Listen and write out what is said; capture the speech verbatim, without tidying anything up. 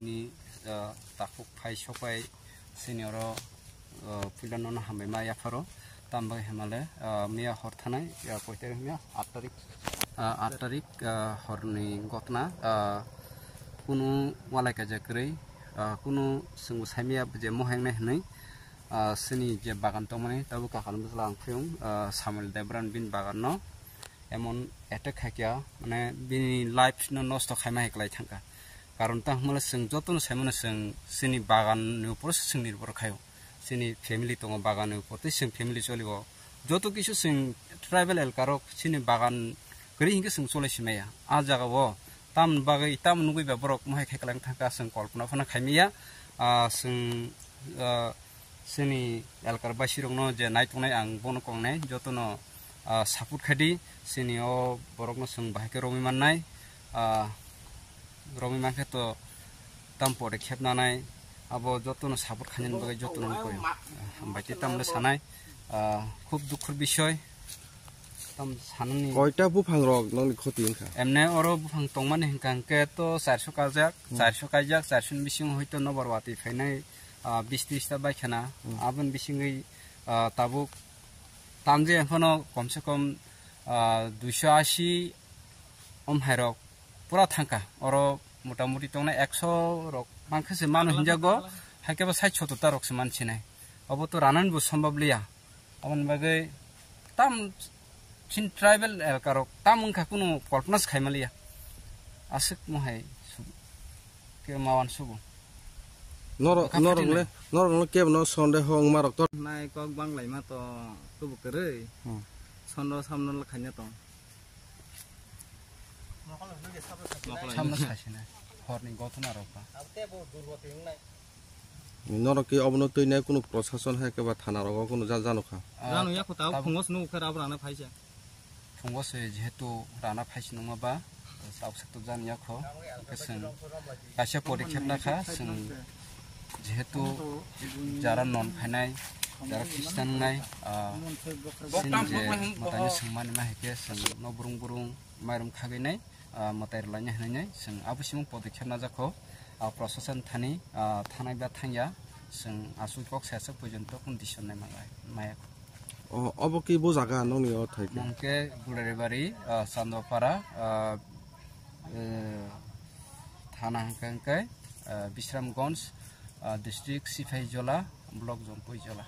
Ni, ah, takhuk phai sopai sini oro, ah, puila nono hambai ma yapharo. Tambai hamale, ah, miya hor thanai, ah, koi tarik miya? Aat tarik. Ah, aat tarik, ah, horni gotna, ah, kunu walai kaijak kwrwi, ah, kunu chwngbo saimaya je mohengnai hwnwi, ah, sini je bagan tongmani tabuk kakal bwsla ang phiyung, ah, Samuel Debran bini bagan no emon attack khaikya, mane bini life no nosto khaima hai kwlai thangkha. Karon ta hwnmale chwng jotono saimano chwng chini bagan ni upor se chwng nirbhor khaio. Chini family tongo bagan ni upor tei chwng family cholibo. Joto kisu chwng tribal elkarok chini bagan kwrwi hinkhe chwng cholai simaya. A jagao tamni bagwi tamo nugwi ba borok mohai khai kwlai thangkha chwng kolpona phano khaimaya. Ah, chwng, ah, chini elkar baisirokno je naitongnai ang bono kongnai jotono, ah, support khaidi, chini o borokno chwng bahai khe romwi mannai, ah, romwi mankhe to tam pore khep nanai, abo jotono support khainani bagwi jotono koi, ah, hambai tei tamle sanai, ah, khub dukhor bisoi, tam sanani. Koita buphang rok nokni khoti wngkha? Emne oro buphang tongmani hwnkha hwnkhe to charso kajak, Hmm. charso kaijak, charso ni bisingo hoito nobar watwi phainai, ah, bis tris ta bai khana, Hmm. aboni bisingwi, ah, tabuk tamjai phano komse kom, ah, duiso asi om hai rok pura thangkha. Oro mota moti tongnai ekso rok mankhe se mano hinjago, haikhe bo sait sotor ta rok se mansinai. Obo to ranani bo sombab liya. Aboni bagwi tam chin tribal elkarok tam wngkha kunu kolpona se khaimaliya. Aswk mohai su-, ke mawan subu. Norok, Bwkha norok phatinai. le, norok le kebo no sonde ho wngma rok to. Nai kok bang laima to tubu kwrwi. Hmm. Sondo samno le khaina tong. Samno sasinai. Horni gotona rok ba. Norok ke obono twi nai kunu prosason hai khe ba thana rogo kunu ja-, jano kha. Ah, Jano ya kho ta tabuk phungo snu khe rab rana phaisa. Phungo se jehetu rana phaisi nungma ba, tabuk se to jani ya kho. Hwnkhe chwng kaisa pori khepna kha, chwng jehetu jara non phainai, jara Khristan wngnai, ah, chini je mwtaino swngmani ma hai khe chwng no burung burung mairum khagwi nai. Ah, mwtai rwlaina hwnwi chwng abo simo podokkhep najak kho. Ah, prosason thani, ah, thanai ba thangya, chwng aswk kok se aswk pojonto kunu decision nai manlai, maya kho. O, obo ki bo jaga nokni o thai khe? Mungke Gularebari, ah, Chandopara, ah, eh, thana hwnkhe hwnkhe, ah, Bisramganj, ah, district Sipaijola, block Jampuijola.